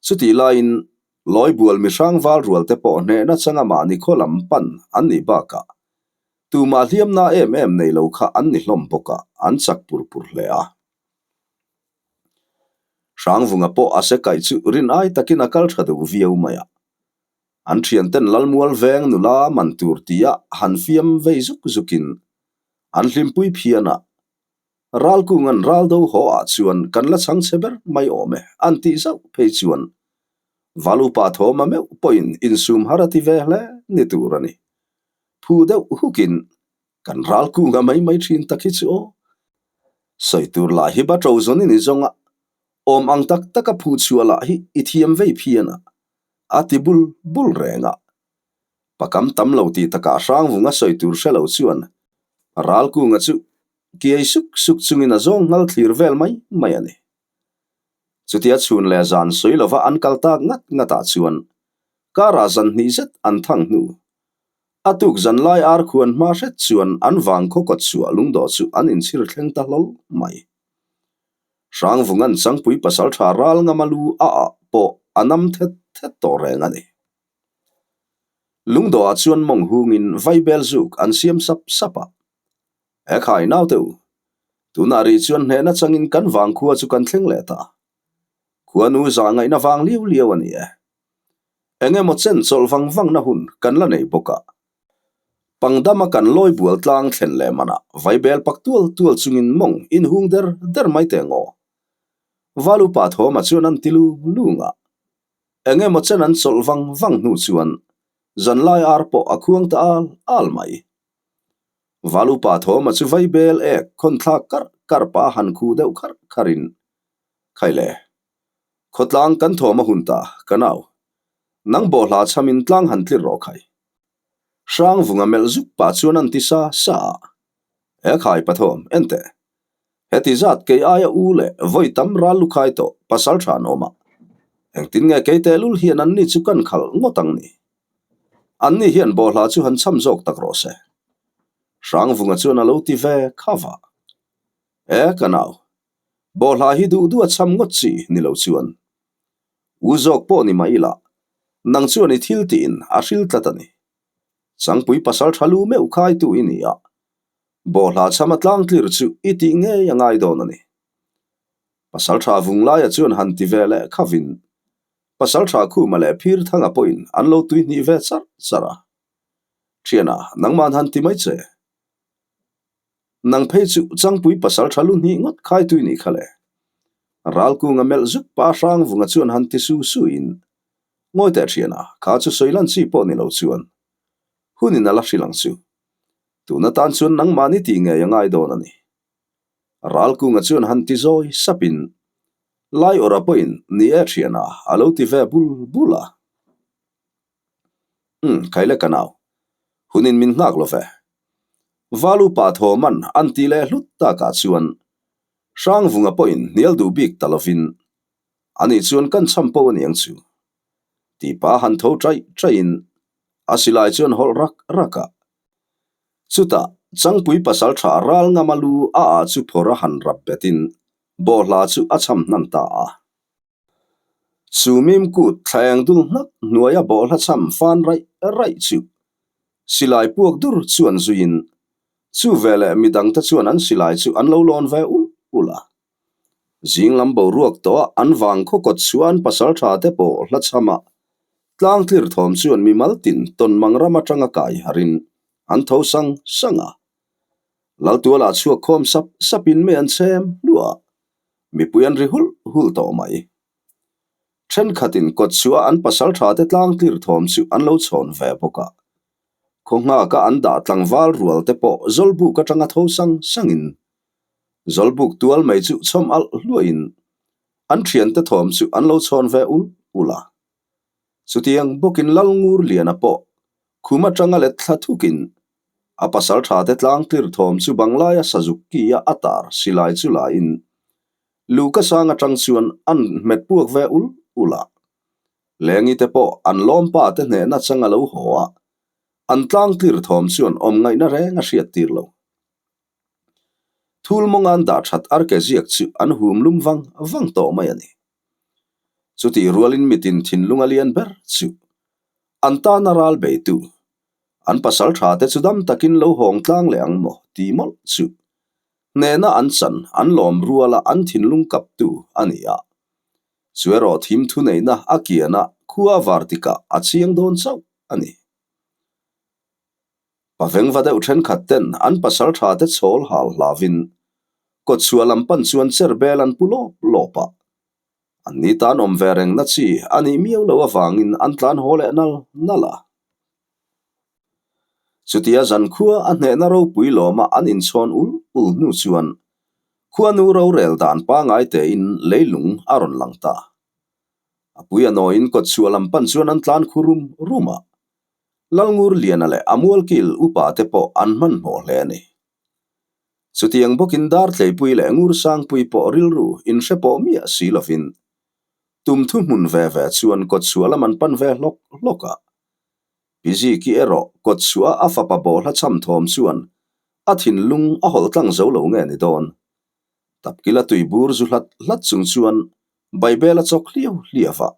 Chutih laiin Lawibual mihrang val rual te pawh hnehna changa mahni khaw lam pan an nih bakah tumah hliamna em em nei lo kha an ni hlawm bawk a, an chak pur pur hle a. Hrangvunga pawh a se kaih chu rin ai takin a kal tha duh viau mai a. An thianten Lalmual veng nula man tur tia han fiam vei zuk zukin an hlimpui phian a, Ralkunga'n ral do haw ah chuan kan la chhang chhe ber mai awm e an tih zauh phei chuan Valupa thawma meuh pawhin insum har a ti ve hle ni tur a ni. Phu deuh hukin Kan ral kunga mai mai thin tak hi chu aw. Sawi tur lah hi ba to zawn i ni zawng a, awm ang tak tak a phu chhuah lah hi i thiam vei phian a, a ti bul bul reng a. Pakam tam lo tih takah Hrangvunga sawi tur hre lo chuan ral kunga chu kiai suk suk chungin a zawng nghal thlir vel mai mai a ni. Chutia chhun leh zan sawi lova an kal tak ngat ngatah chuan karah zan hnih zet an thang hnu A tuk zan lai ar khuan hma hret chuan an vang khaw kawt chhuah lungdawh chu an inchhir thleng ta hlawl mai. Hrangvunga'n Changpui pasal tha ral ngama lu a ah pawh a nam thet thet tawh reng a ni. Lungdawhah chuan mawng hungin vaibel zuk an siam sap sap a. He khai naute u, tunah rih chuan hnehna changin kan vang khua chu kan thleng leh ta. Khuanu zah ngaihna vang liau liau a ni e. Eng emaw chen chawlh vang vangna hun kan la nei bawk a. Pangdama kan lawi bual tlang thlen leh manah vaibel pak tual tual chungin mawng inhung der der mai teh ngaw. Valupa Thawma chuan an ti lung lung a. Eng emaw chen an chawlh vang vang hnu chuan zanlai ar pawh a khuang ta al al mai. Valupa Thawma chu vaibel ek khawn thlak karh karh pah a han khuh deuh kharh kharhin, Khaile, Khawtlang kan thawm a hun ta, ka nau. Nang bawhhla chhamin tlang han tlir rawh khai. Hrangvunga melh zuk pah chuan an ti sa sa a. He khai pathawm, en teh. Heti zat kei aia u leh vawi tam ral lu khai tawh pasal tha an awm a. Engtin nge kei tehlul hian anni chu kan khalh ngawt ang ni? Anni hian bawhhla chu han chham zawk tak rawh se. Hrangvunga chuan a lo ti ve khava. E, ka nau. Bawhhla hi duh duh a chham ngawt chi ni lo chuan u zawk pawh ni mai ila, nang chuan i thil tiin a hril tlat a ni. Changpui pasal tha lu meuh khaitu i ni a, bawhhla chham a tlang tlir chu i tih ngei a ngai dawn a ni. Pasal tha Vunglaia chuan han ti ve leh khavin pasal tha Khuma leh Phirthanga pawhin an lo tuihnih ve char char a. Thiana, nangman han ti mai che. Nang phei chu Changpui pasal tha lu hnih ngawt khai tui nih kha le. Ralkunga melh zuk pa Hrangvunga chuan han ti su su in, Ngawi teh thiana, kha chu sawi lan chi pawh ni lo chuan. Hunin a la hrilh ang chu. Tun atan chuan nangmahni tih ngei a ngai dawn a ni. Ralkunga chuan han ti zawi sapin Laiawrha pawhin ni e thiana a lo ti ve bul bul a. Umm, Khaile ka nau, hunin min nghak lo ve. Valu pa thawman an ti leh hlut takah chuan Hrangvunga pawhin hnial duh bik ta lovin ani chuan kan cham pawh a niang chu. Tipa han tho chaih chaihin a silai chuan hawlh rak rak a. Chutah Changpui pasal tha ral ngama lu a ah chu phawrh a han rap betin bawhhla chu a cham hnan ta a. Chu mim kut thlaeng dul hnak hnuaia bawhhla cham fan raih raih chu silai puak dur chuan zuiin chu veleh midangte chuan an silai chu an lo lawn ve ulh ulh a. Zing lam boruak tawh a an vang khaw kawt chuan pasal tha te pawh hla chham a, tlang tlir thawm chuan mimal tin tawn mang ram atanga kai harin an tho sang sang a. Laltuala chhuak khawm sap sapin mei an chhem hluah a, mipui an ri hulh hulh tawh mai. Thenkhatin kawt chhuah an pasal tha te tlang tlir thawm chu an lo chhawn ve bawk a. Khaw nghaka an dah tlangval rual te pawh zawlbuk atanga tho sang sangin Zawlbuk tual mai chu chhawm alh hluahin an thiante thawm chu an lo chhawn ve ul ul a. Chutiang bawkin Lalngur Liana pawh khum atanga let thla thukin a pasal tha te tlang tlir thawm chu banglaia sazuk kia a tar silai chu lain Luka sang atang chuan an hmet puak ve ul ul a. Lengi te pawh an lawmpa te hnehna chang a lo haw a, an tlang tlir thawm chuan awm ngaihna reng a hriat tir lo. Thul mawnga'n dah that arke ziak chu an hum lum vang vang tawh mai a ni. Chutih rualin mitin thinlung a lian ber chu an tana ral beitu, an pasal tha te chu dam takin lo hawng tlang leh ang maw tih mawlh chu hnehna an chan an lawm ruala an thinlung kaptu a ni a. Chu erawh thim thuneihna a kiana khua vartikah a chiang dawn chauh a ni. Pavengva deuh thenkhat ten an pasal tha te chhawl hal hlavin kawtchhuah lam pan chuan cher bel an pu lawp lawp a. An ni tan awm ve reng na chi a nih miau loh avangin an tlan haw leh nal nal a. Chutia zankhua a hnehna ropui lawma an inchhawn ul ul hnu chuan khuanu rorel dan pangai tein leilung a rawn lang ta. A pui a nawiin kawtchhuah lam pan chuan an tlan khu rum rum a. Lalngur Liana leh a mualkil upa te pawh an hmanhmawh hle a ni. Chutiang bawkin Dartleipui leh Ngursangpui pawh rilru inhre pawh miah si lovin tum thuhmun ve ve chuan kawtchhuah lam an pan ve hlawk hlawk a. Pi Ziki erawh kawtchhuah a fapa bawhla cham thawm chuan a thinlung a hawlh tlang zo lo nge ni dawn. Tapkila tuibur zu hlat hlat chung chuan Baibel a chawk hliau hliau a.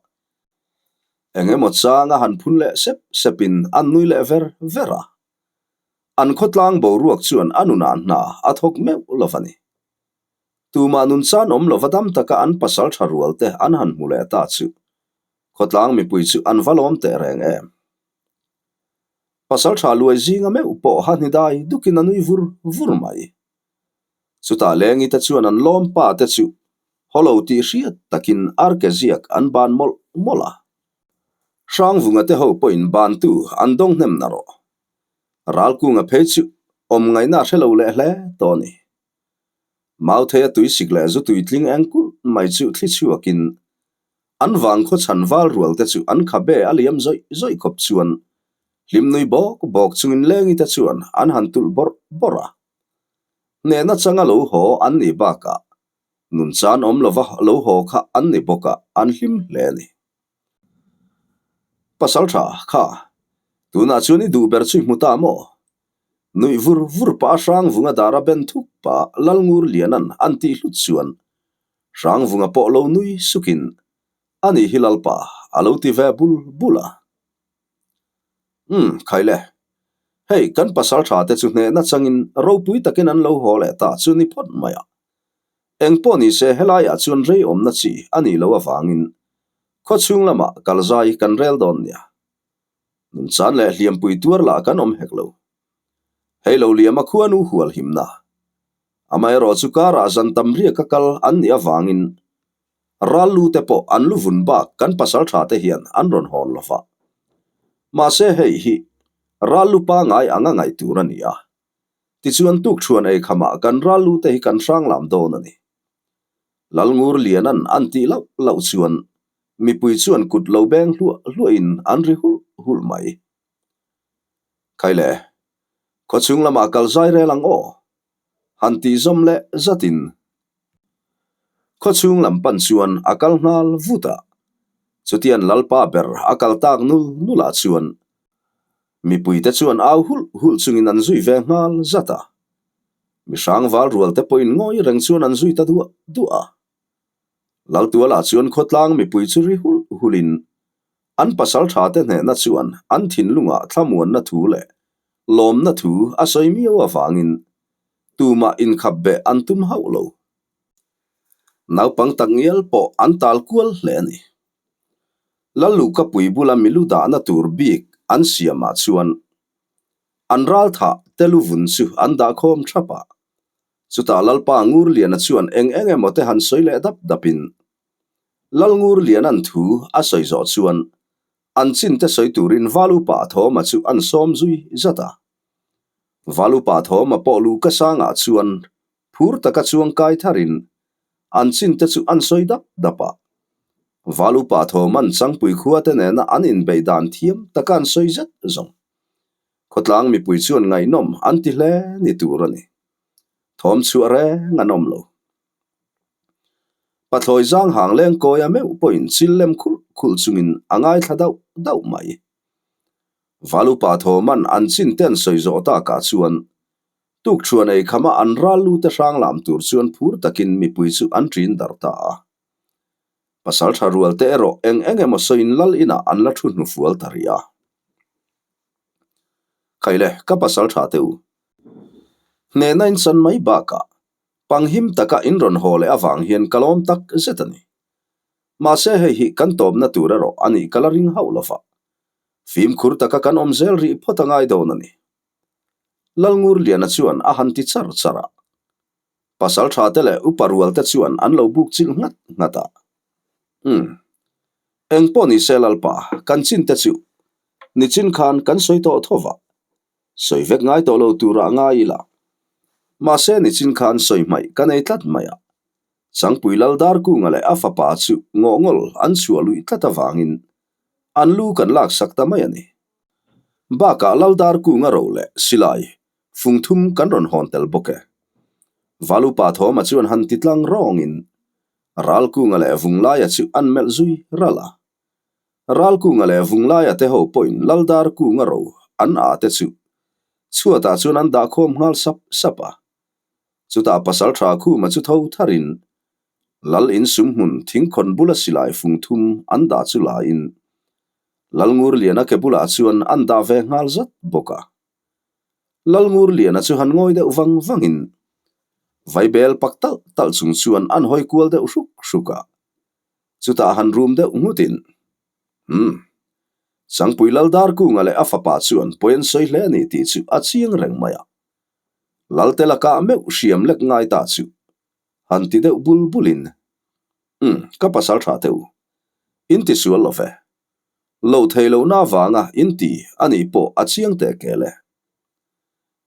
Eng emaw changa han phun leh sep sepin an nui leh ver ver a. An khawtlang boruak chuan a nunah hna a thawk meuh lo va ni. Tumah nun chan awm lova dam taka an pasal tha rual te an han hmu leh ta chu khawtlang mipui chu an va lawm teh reng em. Pasal tha luai zinga meuh pawh ha hni dai dukin a nui vur vur mai. Chutah lengi te chuan an lawm pa te chu haw lo tih hriat takin arke ziak an ban mawlh mawlh a. Hrangvunga te ho pawhin bantu an dawng hnem na rawh. Ralkunga phei chu awm ngaihna a hre lo leh hle tawh a ni. Mautheia tuisik leh zu tuitling eng kulh mai chu thli chhuakin an vangkhaw chhan val rual te chu an khabe a liam zawih zawih khawp chuan hlim nui bawk bawk chungin lengi te chuan an han tulh bawrh bawrh a. Hnehna changa lo haw an nih bakah nun chan awm lova lo haw kha an ni bawk a, an hlim hle a ni. Pasal tha kha, tunah chuan i duh ber chu i hmu ta maw? Nuih vur vur pah a Hrangvunga dara ben thuk pah Lalngur Lianan an tih hlut chuan Hrangvunga pawh lo nui sukin a ni hi Lalpa a lo ti ve bul bul a. Umm, khai le. Hei, kan pasal tha te chu hnehna changin ropui takin an lo haw leh ta chu ni phawt mai a. Eng pawh ni se helaiah chuan rei awmna chi a nih loh avangin khaw chhung lamah kal zai kan rel dawn nia. Nunchan leh hliampui tuar lah kan awm hek lo. Hei lo liama khuanu hual himna. Amaherawh chu karah zan tam riaka kal an nih avangin Ral lu te pawh an lu vun bak kan pasal tha te hian an rawn hawn lo va. Mahse hei hi. Ral lu pangai anga ngaih tur a ni a. Tichuan tukṭhuan ei khamah kan ral lu te hi kan hrang lam dawn a ni. Lalngur Lianan an tih loh loh chuan mipui chuan kut lo beng hluah hluahin an ri hulh hulh mai. Khaile, khawchhung lamah kal zai rel ang aw? Han tih zawm leh zatin khawchhung lam pan chuan a kal nghal vut a. Chutian Lalpa ber a kal tak nul nulah chuan Mipuite chuan au hulh hulh chungin an zui ve nghal zat a. Mihrang val rualte pawhin ngawi reng chuan an zui ta duah duah a. Laltualah chuan khawtlang mipui chu ri hulh hulhin an pasal thate hnehna chuan an thinlungah thlamuanna thu leh lawmna thu a sawi miau avangin tumah inkhap beh an tum hauh lo. Naupang takngial pawh an tal kual hle a ni. Lalluhkapui bula milu dahna tur bik an siamah chuan an ralthah te luvun chu an dahkhawm thap a. Chutah Lalpa Ngurliana chuan eng eng emaw te han sawi leh dap dapin Lalngurliana'n thu a sawi zawh chuan an chin te sawi turin Valupa Thawma chu an sawm zui zat a. Valupa Thawma pawh luhka sangah chuan Phur taka chuang kai tharin an chin te chu an sawi dap dap a. Val upa Thawman Changpui khua te nena an inbeih dan thiam taka an sawi zet zawng. Khawtlang mipui chuan ngaihnawm an ti hle ni tur a ni. Thawm chhuah reng an awm lo. Pathlawi zang hang leng kawia meuh pawhin chil lem khulh khulh chungin a ngaithla dauh dauh mai. Val upa Thawman an chin te an sawi zawh takah chuan Tukṭhuan ei khama an ral lu te hrang lam tur chuan phur takin mipui chu an ṭin darh ta a. Pasalṭha rual te erawh eng eng emaw sawiin lal inah an la ṭhu hnufual ta rih a. Khaile, ka pasalṭha te u. Hnehna in chan mai bakah panghim taka in rawn haw leh avang hian ka lawm tak zet a ni. Mahse hei hi kan tawpna tur erawh a nih ka la ring hauh lova. Fimkhur taka kan awm zel rih phawt a ngai dawn a ni. Lalngurliana chuan a han ti char char a. Pasal tha te leh upa rual te chuan an lo buk chilh nghat nghat a. Umm. Eng pawh ni se Lalpa, kan chin te chu nichin khan kan sawi tawh tho va. Sawi vek ngai tawh lo turah ngai ila. Mahse nichin khan sawi hmaih ka nei tlat mai a. Changpui Lal Darkunga leh a fapa chu ngawhngawl an chhuah luih tlat avangin an lu kan laksak ta mai a ni. Bakah Laldar kunga ro leh silai fung thum kan rawn hawn tel bawk e. Valupa Thawma chuan han ti tlang rawngin Ralkunga leh Vunglaia chu an melh zui ral a. Ralkunga leh Vunglaia te ho pawhin Laldar kunga ro an a te chu chhuatah chuan an dahkhawm nghal sap sap a. Chutah Pasalṭha Khuma chu tho tharin Lal insum hmun thingkhawn bula silai fung thum an dah chu laiin Lalngurliana ke bulah chuan an dah ve nghal zat bawk a. Lalngurliana chu han ngawi deuh vang vangin Vaibel pak talh talh chung chuan an hawi kual deuh hruk hruk a. Chutah han rum deuh nghutin, Umm. Changpui Laldarkunga leh a fapa chuan pawi an sawi hle a ni tih chu a chiang reng mai a. Lalte lakah meuh hriam lek ngai ta chu han ti deuh bul bulin, Umm, ka pasal tha teh u. In ti sual lo ve. Lo thei lohna avanga in ti a nih pawh a chiang teh kel e.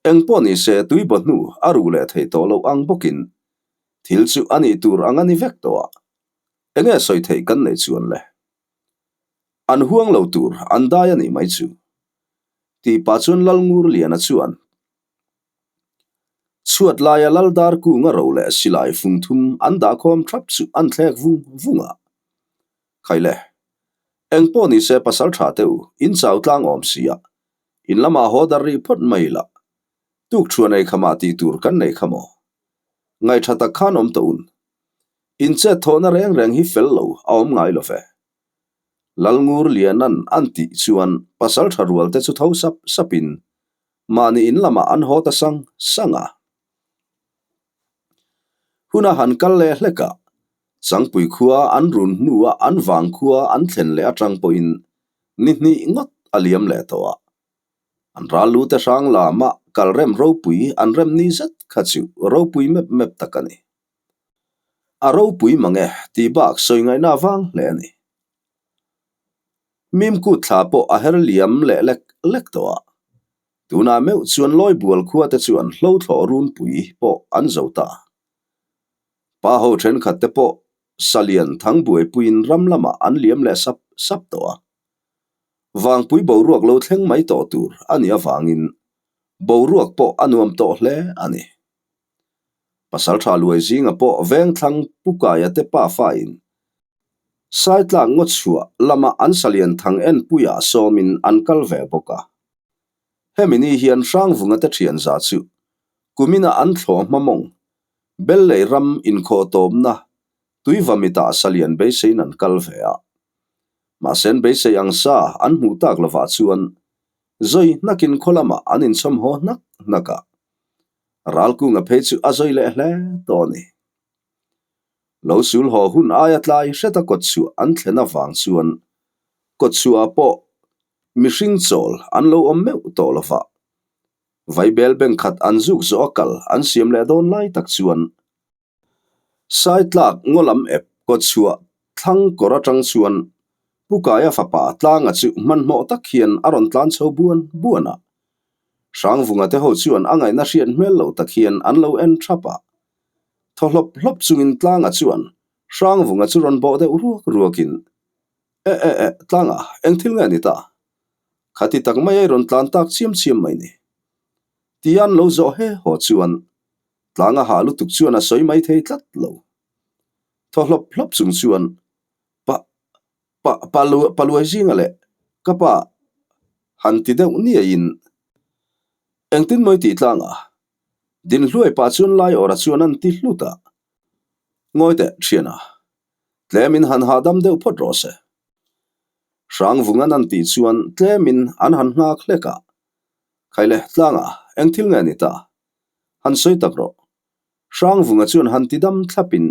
Eng pawh ni se tui baw hnu a ruh leh thei tawh loh ang bawkin thil chu a nih tur ang a ni vek tawh a. Enge sawi theih kan neih chuan le? An huang lo tur an dai a nih mai chu. Tih pah chuan Lalngurliana chuan Chhuat laia Laldar kunga ro leh silai fung thum an dahkhawm thap chu an thlek vung vung a. Khaile, eng pawh ni se pasal tha teh u, in chau tlang awm si a, in lamah haw dar rih phawt mai ila, tuk thuan ei khamah tih tur kan nei kha maw? Ngaih tha tak khan awm tawh un. In chet thawhna reng reng hi fel lo a awm ngai lo ve. Lalngur Lianan an tih chuan pasal tha rual te chu tho sap sapin Mahni in lamah an haw ta sang sang a. Huna han kal leh hlek a, Changpui khua an run hnua an vang khua an thlen leh atang pawhin ni hnih ngawt a liam leh tawh a. An ral lu te hrang lama kal rem ropui an rem ni zet kha chu ropui mep mep tak a ni. A ropui mang e tih bak sawi ngaihna vang hle a ni. Mimkut thla pawh a her liam leh lek lek tawh a. Tunah meuh chuan Lawibual khua te chuan hlo thlawh runpui pawh an zo ta. Pa ho thenkhat te pawh Salian thang buaipuiin ram lamah an liam leh sap sap tawh a. Vangpui boruak lo thleng mai tawh tur a nih avangin boruak pawh a nuam tawh hle a ni. Pasaltha Luai zinga pawh Vengthlang Pu Kaia te pafain Saitlak ngaw chhuah lama an Salian thang enpuiah sawmin an kal ve bawk a. Hemi ni hian Hrangvunga te thianza chu kumina an thlawh hma mawng Bellei ram inkhawh tawpna tuiva mitah Salian beiseiin an kal ve a. Mahse an beisei ang sa an hmuh tak lovah chuan zawi hnakin khaw lamah an inchawm haw hnak hnak a. Ralkunga phei chu a zawi leh hle tawh a ni. Lo sul haw hun aia tlai hreta kawtchhuah an thlen avang chuan kawtchhuah pawh mihring chawl an lo awm meuh tawh lo va. Vaibel bank khat an zuk zawh a kal an siam leh dawn lai tak chuan Saitlak ngaw lam ep kawtchhuah thlang kawr atang chuan Pu Kaia fapa Tlanga chu hmanhmawh tak hian a rawn tlan chho buan buan a. Hrangvunga te ho chuan a ngaihna hriat hmel lo tak hian an lo en thap a. Thaw hlawp hlawp chungin Tlanga chuan Hrangvunga chu rawn bawh deuh ruak ruakin, E e e, Tlanga, eng thil nge ni ta? Khati tak mai ei rawn tlan tak chiam chiam mai ni. Tia an lo zawh he haw chuan Tlanga hah lutuk chuan a sawi mai thei tlat lo. Thaw hlawp hlawp chung chuan Pa, pa, pa, pa luai zinga leh ka pa han ti deuh niaiin engtin mawi tih tlanga din hluai pah chuan lai awrah chuan an ti hlut a. Ngawi teh thiana, tlemin han hahdam deuh phawt rawh se. Hrangvungan an tih chuan tlemin an han nghak hlek a. Khaile tlanga eng thil nge ni ta? Han sawi tak rawh. Hrangvunga chuan han ti dam thlapin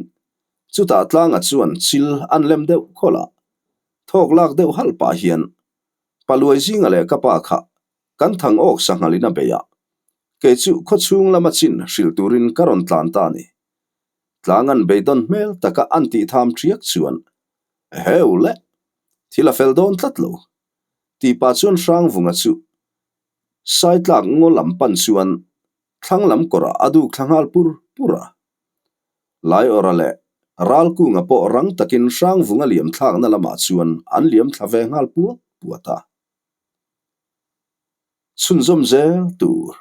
chutah tlanga chuan chil an lem deuh khawlh a. Thawk lak deuh halh pah hian Paluai zinga leh ka pa kha kan thang awk sanghalin a bei a, kei chu khawchhung lama chin hrilh turin ka rawn tlan ta a ni. Tlang an beidawn hmel taka an tih tham ṭiak chuan, Eheu le, thil a fel dawn tlat lo, tih pah chuan Hrangvunga chu Saitlak ngaw lam pan chuan thlang lam kawrah a duk thla nghal pur pur a. Laiawrha leh Ralkunga pawh rang takin Hrangvunga liam thlakna lamah chuan an liam thla ve nghal puat puat a. Chhunzawm zel tur.